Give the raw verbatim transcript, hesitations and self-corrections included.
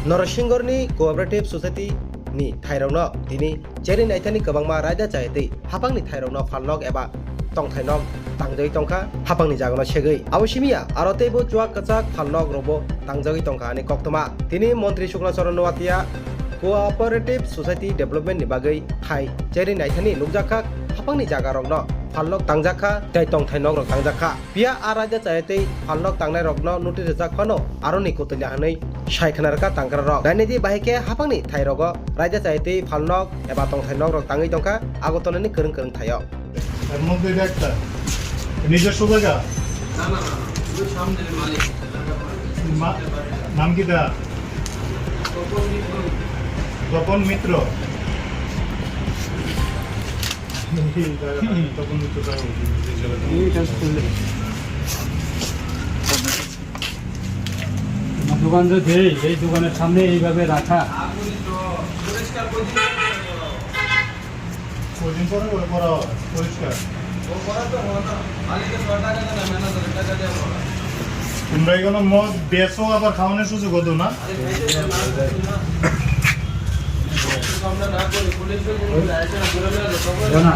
Norosingorni Cooperative Society ni thairokno tini cherwi naithani kwbangma raida chayatwi haphangni thairokno phalnok eba tongthainok tangjagwi tongkha, haphangni jagano segwi. Abo simiya aro teibo chuak kwchak phalnok rokbo tangjagwi tongkha hwnwi koktwma. Tini Montri Sukla Charan Noatia Cooperative Society Development ni bagwi thai cherwi naithani nukjakha, haphangni jagarokno phalnok tangjakha tei tongthainok rok tangjakha. Phiya a raida chayatwi phalnok tangnairokno notice rwjak phano aroni kwtwila hwnwi sai khna rwkha tangkrarok. Nainidi bahai khe haphangni thairogo raida chayatwi phalnok eba tongthai nok rok tangwi tongkha Agartala ni kwrwng kwrwng thaio. এর মধ্যে এটা একটা নিজস্ব জায়গা। না, না, না, না, ওই সামনে মালিক। মা-, নাম কি দা? তপন মিত্র। তপন মিত্র। এই জায়গাটা তপন মিত্র সাহেব। এই কাজ করলে। তোমার দোকান যে দেই, এই দোকানের সামনে এইভাবে রাখা। কদিন পরে করে করা হয় পরিষ্কার। তোমরা এগুলো মদ বেচো, আবার খাওয়ানোর সুযোগ হতো না? না।